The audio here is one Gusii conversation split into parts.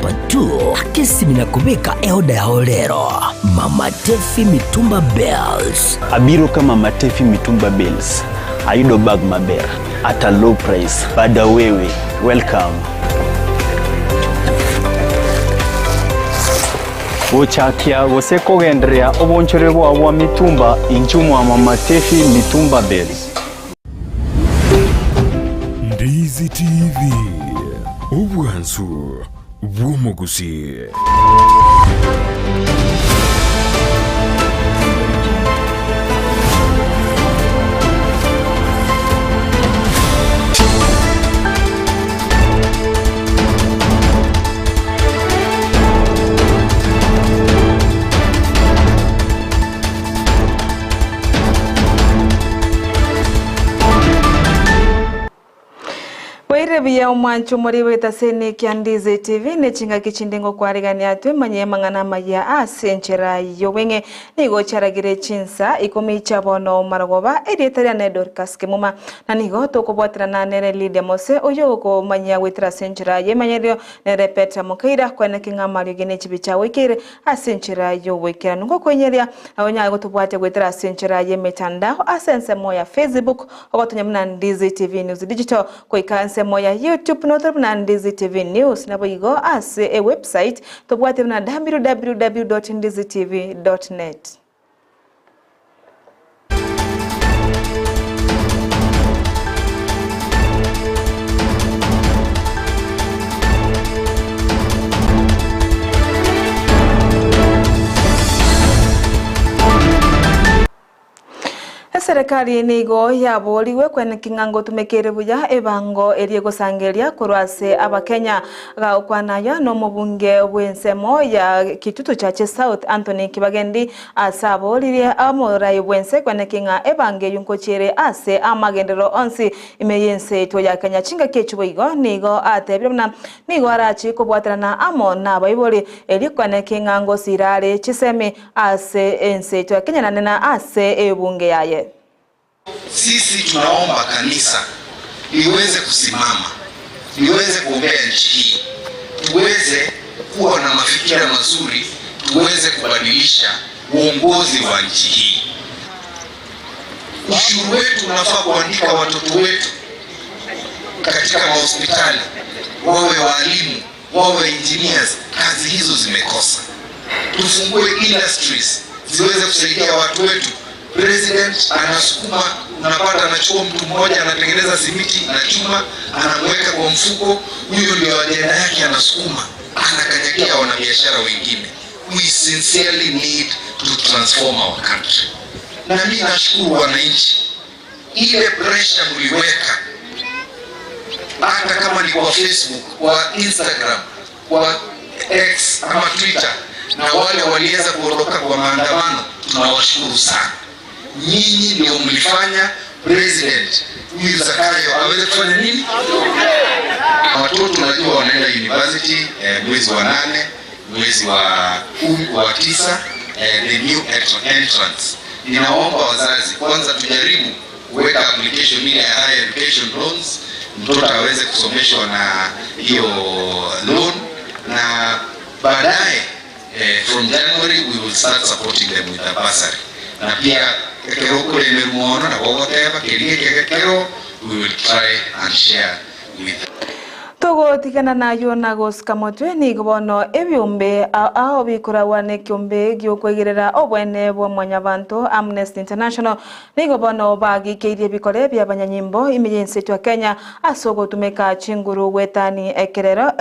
Number 2 ake esimi na kobeka eoda yao rero. Mama Tefi Mitumba Bales. Abiro ka Mama Tefi Mitumba Bales ayudo bag maber at a low price bada wewe welcome. Gochakia gose kogendereria obonchore bwao bwa mitumba inchuo mwa Mama Tefi Mitumba Bales. Ndizi TV, obwansu bw'omogusii. Boire buya omwancho moriboete ase enekia Ndizi TV ne chingaki chinde ngokwarigania twemanye amang'ana amaya ase enchera y'obweng'e nigo chiaragire chinsa ikomi chia bono marogoba erieta riane Dorcas Kemuma na nigo tokobwaterana nere Lydia Mose oyo okomanyia goetera ase enchera y'emanyerio nere Petra Mokeira kweneki ng'a amariogi ne chibicha agoikeire Ase enchera y'ogoikeranu ngokoinyeria, na onyare gotobwatia goetera ase enchera y'emetandao ase ensemo ya Facebook, ogotonya buna Ndizi TV News Digital, goika ensemo ya YouTube notore buna Ndizi TV News, naboigo ase ewebsite tobwate buna www.ndizitv.net. Eserekari nigo yaboorigwe kweneki ng'a ngotumeka ere buya ebango eria egosangereria korwa ase Abakenya. Gagokwana aya nomobunge bw'ensemo ya Kitutu Chache South Anthony Kibagendi Ase aboririe omorai bw'ense kweneki ng'a ebango eyio nkochiere ase amagenderero onsi ime y'ense yaito ya Kenya chingaki echio boigo nigo atebire buna nigo arachie kobwaterana amo nabaibori erio kweneki ng'a ngosira are chisemi ase ense yaito ya Kenya naende na ase ebunge yaye. Sisi tunaomba kanisa liweze kusimama, liweze kuombea nchi hii, tuweze kuwa na mafikira mazuri, tuweze kubadilisha uongozi wa nchi hii. Ushuru wetu unafaa kuandika watoto wetu katika mahospitali, wawe waalimu, wawe engineers. Kazi hizo zimekosa. Tufungue industries ziweze kusaidia watu wetu. President anasukuma, unapata anachukua mtu mmoja anatengeneza simiti na chuma, anamweka kwa mfuko, huyo ndio ajenda yake, anasukuma, anakanyagia wanabiashara wengine. We sincerely need to transform our country. Na mimi nashukuru wananchi, ile pressure mliweka, hata kama ni kwa Facebook, kwa Instagram, kwa X ama Twitter, na wale waliweza kuondoka kwa maandamano, tunawashukuru sana. Nyinyi ndio mlifanya president huyu Zakayo aweze kufanya nini? Watoto najua wanaenda university mwezi wa 8, mwezi wa 10, wa 9, the new entrance. Ninaomba wazazi kwanza tujaribu kuweka application ile ya higher education loans, mtoto aweze kusomeshwa na hiyo loan, na baadaye from January we will start supporting them with a bursary. Na pia kero kule imemuona na gogoteba kerie kero we will try and share with them. Togotigana nayio na gosika motwe nigo bono ebiombe ao bikoragwa nekiombe giokwegerera obwene bwa mwanyabanto Amnesty International nigo bono bagikeirie ebikore bia abanyanyimbo ime y'ense ya Kenya ase ogotumeka chinguru gwetani ekerero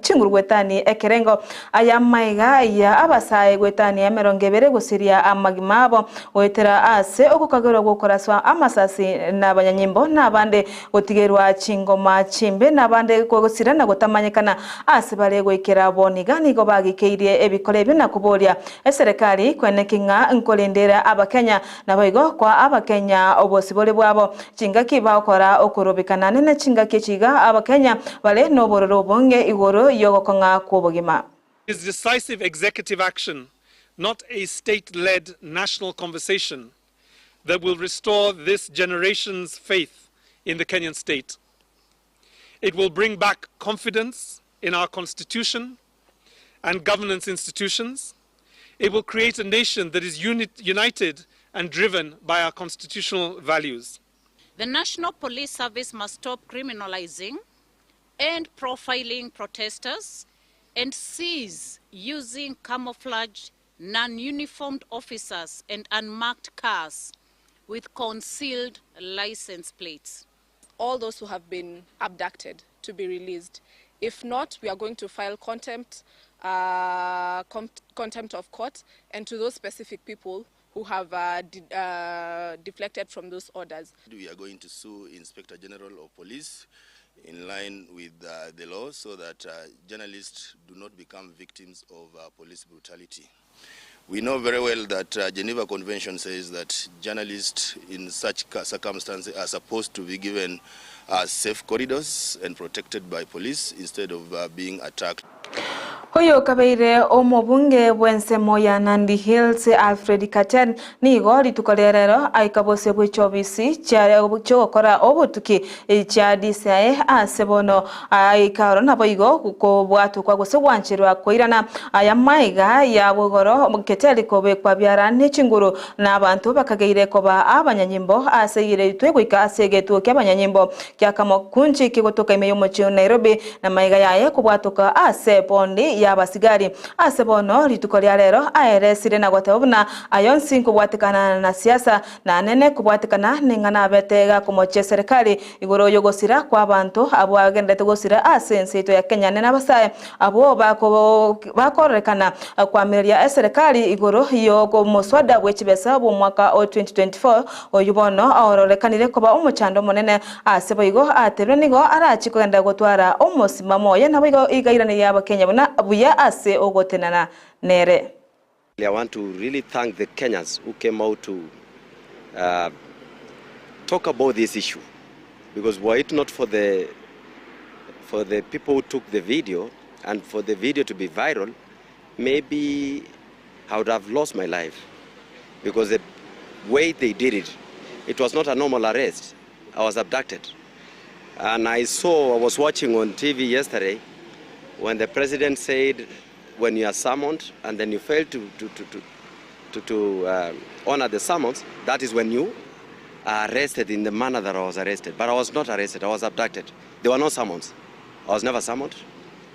chinguru gwetani ekerengo aya maiga ya abasae gwetani emerongo ebere gosiria amagima abo goetera ase ogokagerwa gokoraswa amasasi na abanyanyimbo na abande gotigerwa chingoma chimbe na abande gosira na gotamanyekana ase bare goikera boniga nigo bagikeirie ebikore ebio na koboria eserekari kweneki ng'a nkorendera abakenya naboigo kwa abakenya obosibore bwabo chingaki bagokora okorobekana nene chingaki echiga abakenya bare nobororo obonge igoro yogokong'a kw'obogima. Is decisive executive action, not a state-led national conversation that will restore this generation's faith in the Kenyan state. It will bring back confidence in our constitution and governance institutions. It will create a nation that is united and driven by our constitutional values. The National Police Service must stop criminalizing and profiling protesters and cease using camouflaged, non-uniformed officers and unmarked cars with concealed license plates. All those who have been abducted to be released. If not, we are going to file contempt, contempt of court, and to those specific people who have deflected from those orders. We are going to sue Inspector General of Police in line with the law so that journalists do not become victims of police brutality. We know very well that Geneva Convention says that journalists in such circumstances are supposed to be given safe corridors and protected by police instead of being attacked. Oyo kabeire omobunge bw'ensemo ya Nandi Hills Alfred Katen nigo rituko ria rero aika bose bw'echiobisi chiogokora obotuki chia DCI ase bono aika oro nabo igo kobwatukwa gose gwancherwa koirana aya maiga ya bogoro Keteri kobekwa biara nechinguru na abantu bakageire koba abanyanyimbo ase iretwe goika ase egetuo kia abanyanyimbo kia Kamukunji kigotoka ime y'omochi wa Nairobi na maiga yaye kobwatuka ase bondi ya basigari ase bono rituko ria rero aeresire na goteba buna ayonsi nkobwatikana na siasa na nene kobwatikana ning'ana abete gakomochia serikali igoro yogosira kwa abantu abo agendete gosira ase ense ya Kenya nene abasae abo bakorekana kwamiria eserikali igoro yogo moswada bw'echibesa bwo mwaka o 2024 oyu bono aororekanire koba omochando monene ase boigo aterwe nigo arachi kogenda gotwara omosimamo oye nabo igo igairaniria abakenya buna buya ase ogotenana nere. I want to really thank the Kenyans who came out to talk about this issue, because were it not for the people who took the video and for the video to be viral, maybe I would have lost my life, because the way they did it, it was not a normal arrest. I was abducted. And I was watching on TV yesterday when the president said, when you are summoned and then you fail to honor the summons, that is when you are arrested in the manner that I was arrested. But I was not arrested, I was abducted. There were no summons. I was never summoned.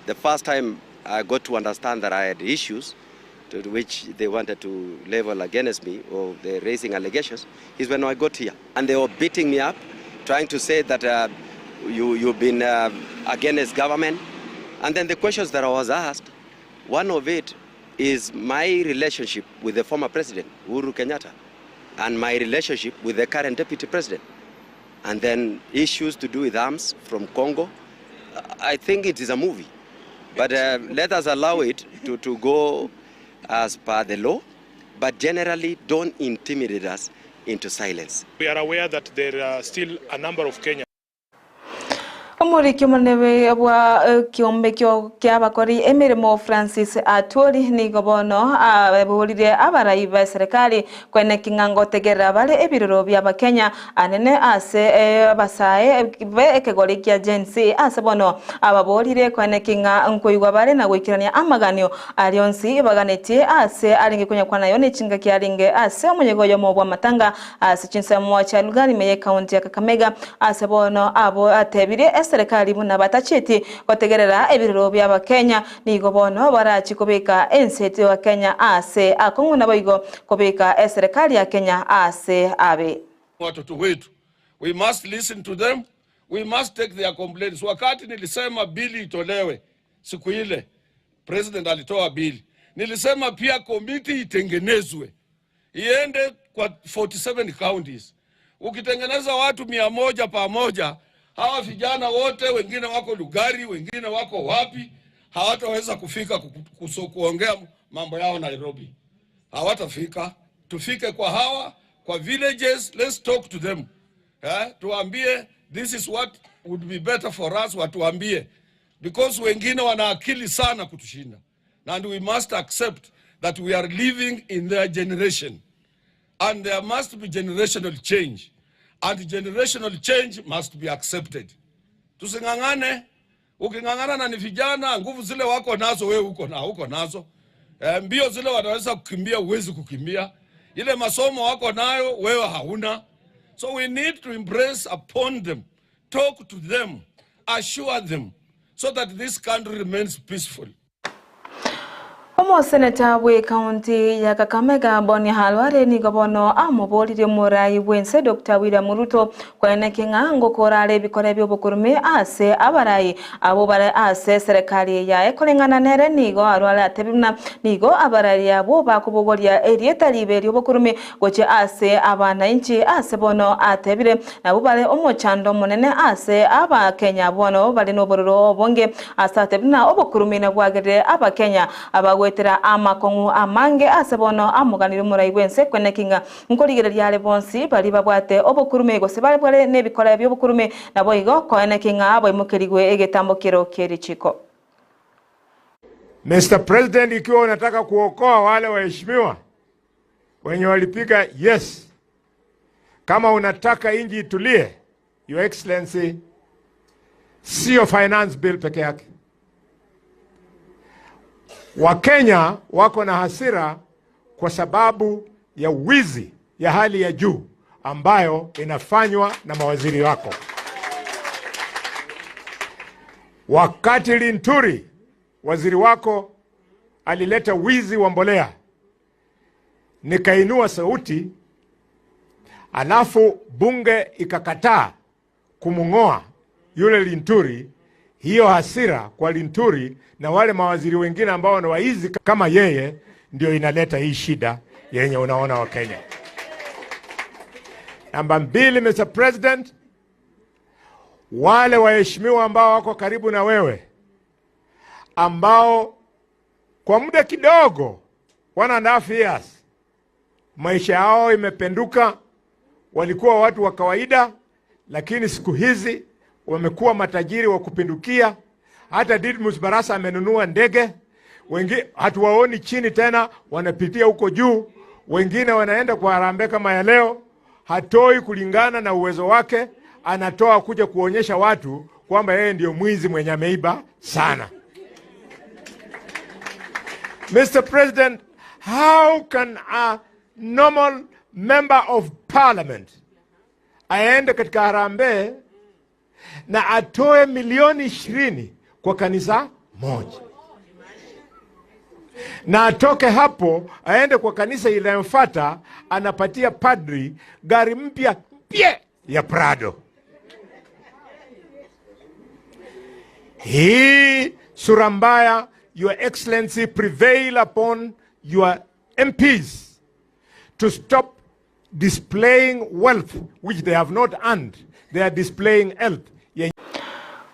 The first time I got to understand that I had issues to which they wanted to level against me, or the raising allegations, is when I got here. And they were beating me up, trying to say that you've been against government. And then the questions that I was asked, one of it is my relationship with the former president, Uhuru Kenyatta, and my relationship with the current deputy president. And then issues to do with arms from Congo. I think it is a movie, but let us allow it to go as per the law, but generally don't intimidate us into silence. We are aware that there are still a number of Kenyans. Omoriki omonene bwa kiombe kia abakori emirimo Francis Atwoli nigo bono aborire abarai ba serikali kwene king'ango tegerera bare ebiroro bia abakenya anene ase abasae be ekegori kia Gen Z ase bono ababorire kwene king'a nkoigwa bare na goikerania amaganio arionsi baganetie ase arenge kunyakwa nayo nechinga kiarenge ase omonyego oyomo bwa matanga ase chinsemo chia Lugari meye county ya Kakamega ase bono abo atebire serikali buna batacheti gotegerera ebiroro bya abakenya nigo bono barachi kobeka ensete wa Kenya ase akong'una boigo kobeka eserikali ya Kenya ase abe. Watoto wetu, we must listen to them, we must take their complaints. Wakati nilisema bili itolewe siku ile president alitoa bili, nilisema pia komiti itengenezwe iende kwa 47 counties. Ukitengeneza watu 100 pamoja, hawa vijana wote, wengine wako Lugari, wengine wako wapi, hawataweza kufika kuongea mambo yao Nairobi. Hawatafika. Tufike kwa hawa, kwa villages, let's talk to them. Tuambie this is what would be better for us, watuambie. Because wengine wana akili sana kutushinda. And we must accept that we are living in their generation. And there must be generational change. And generational change must be accepted. Tusing'ang'ane. Uking'ang'ana na ni vijana, nguvu zile wako nazo wewe uko na uko nazo. E, mbio zile wanaweza kukimbia huwezi kukimbia. Ile masomo wako nayo wewe hauna. So we need to embrace upon them, talk to them, assure them so that this country remains peaceful. Omoseneta bw'ekaunti ya Kakamega Boni Khalwale nigo bono amoboririe omorai bw'ense Doctor William Ruto kweneki ng'a ngokora are ebikora bi'obokurume ase abarai abwo bare ase eserekari yaye koreng'ana nere nigo arware atebie buna nigo abarai abwo bakobogoria erieta ribe ri'obokurume gochia ase abanainchi ase bono atebire nabwo bare omochando omonene ase Abakenya bono bare nobororo obonge ase atebire buna obokurume nabwagerire Abakenya Abagoetera amakong'u amange ase bono amoganire omorai bw'ense kweneki ng'a nkorigereria are bonsi baria babwate obokurume gose bare bare nebikora bi'obokurume, naboigo koeneki ng'a baimokerigwe egetambo kero kie richiko. Mister President, ikiwa unataka kuokoa wale waheshimiwa wenye walipiga yes, kama unataka inji itulie, Your Excellency, sio finance bill peke yake. Wakenya wako na hasira kwa sababu ya wizi ya hali ya juu ambayo inafanywa na mawaziri wako. Wakati Linturi waziri wako alileta wizi wa mbolea, nikainua sauti, alafu bunge ikakataa kumung'oa yule Linturi. Hiyo hasira kwa Linturi na wale mawaziri wengine ambao ni waizi kama yeye ndio inaleta hii shida yenye unaona wa Kenya. Namba mbili, Mr. President, wale waheshimiwa ambao wako karibu na wewe ambao kwa muda kidogo 1.5 years maisha yao imependuka, walikuwa watu wa kawaida, lakini siku hizi wamekuwa matajiri wa kupindukia. Hata Didmus Barasa amenunua ndege, wengi hatuwaoni chini tena, wanapitia huko juu. Wengine wanaenda kwa harambee kama ya leo. Hatoi kulingana na uwezo wake, anatoa kuja kuonyesha watu kwamba yeye ndio mwizi mwenye ameiba sana. Mr. President, how can a normal member of parliament aende katika harambee na atoe milioni 20 kwa kanisa moja, na atoke hapo aende kwa kanisa inayomfuata anapatia padri gari mpya mpya ya Prado? Hii sura mbaya, Your Excellency, prevail upon your MPs to stop displaying wealth which they have not earned. They are displaying health.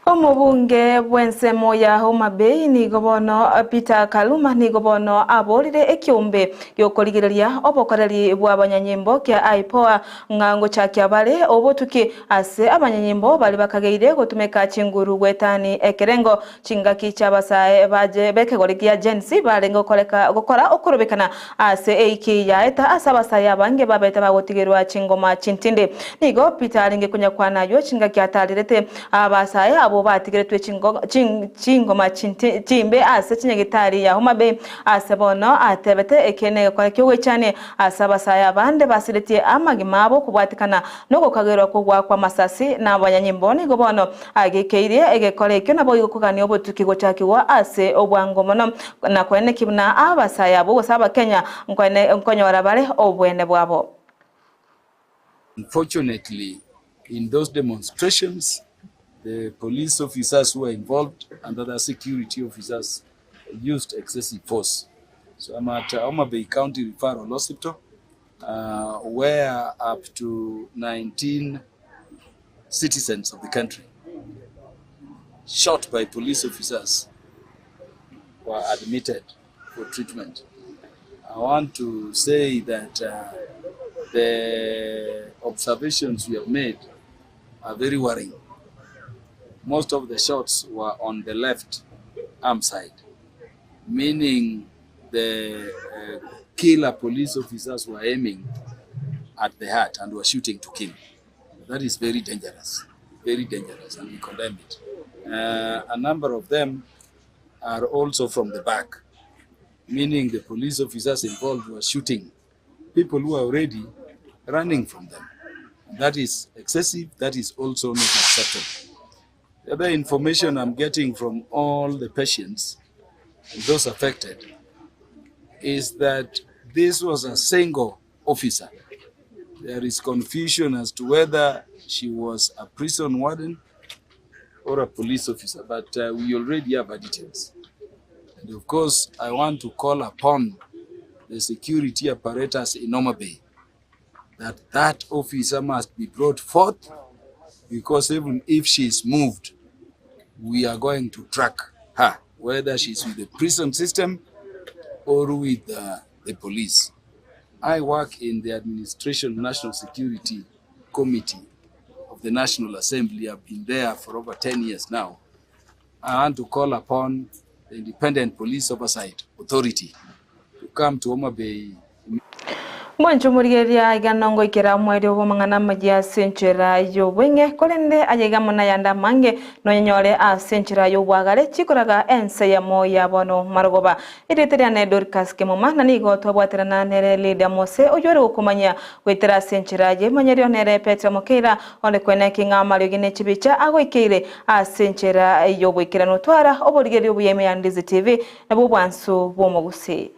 Omobunge bw'ensemo ya Homa Bay nigo bono Peter Kaluma nigo bono aborire ekiombe giokorigereria obokoreri bw'abanyanyimbo kia IPOA ng'a ngochakia bare obotuki ase abanyanyimbo bari bakageire gotumeka chinguru gwetani ekerengo chingaki chi'abasae baje bekegori gia Gen Z barenge gokoreka gokora okorobekana ase eiki yaeta ase abasae abange babete bagotigerwa chingoma chintindi. Nigo Peter arenge konyakwana aywo chingaki atarerete abasae abwo batigeretwe chingoma chimbe ase chinyagitari ya Homa Bay ase bono atebete eke negekore ki'ogoichania ase abasae abande basiretie amagima abo kobwatekana nogokagerwa kogwakwa amasasi na abanyanyimbo. Nigo bono agekeirie egekore ekio naboigo kogania obotuki gochakigwa ase obwango mono na koeneki buna abasae abwo gose abakenya nkonyora bare obwene bwabo. Unfortunately, in those demonstrations, the police officers who were involved and other security officers used excessive force. So I'm at Homa Bay County Referral Hospital, where up to 19 citizens of the country shot by police officers were admitted for treatment. I want to say that the observations we have made are very worrying. Most of the shots were on the left arm side, meaning the killer police officers were aiming at the heart and were shooting to kill. That is very dangerous, very dangerous, and we condemn it. Uh, a number of them are also from the back, meaning the police officers involved were shooting people who are already running from them. That is excessive, that is also not acceptable. The other information I'm getting from all the patients and those affected is that this was a single officer. There is confusion as to whether she was a prison warden or a police officer, but uh, we already have her details. And of course, I want to call upon the security apparatus in Homa Bay that that officer must be brought forth because even if she is moved, we are going to track her, whether she's with the prison system or with uh, the police. I work in the Administration National Security Committee of the National Assembly. I've been there for over 10 years now. I want to call upon the Independent Police Oversight Authority to come to Homa Bay Mwanche omorigereria iga nongoikera omoerio bw'amang'ana amayia ase enchera y'obweng'e, korende aye iga amo nayande amange nonyanyore ase enchera y'obwagare chikoraga ense eyemo ya bono marogoba. Erieta riane Dorcas Kemuma, na nigo twabwaterana nere Lydia Mose oyio ore gokomanyia goetera ase enchera y'emanyerio nere Petero Mokeira onde kwene ki ng'a amariogi ne chibicha agoikeire ase enchera y'oboikeranu. Twara oborigereria obuya ime ya Ndizi TV nabwo obwansu bw'omogusii.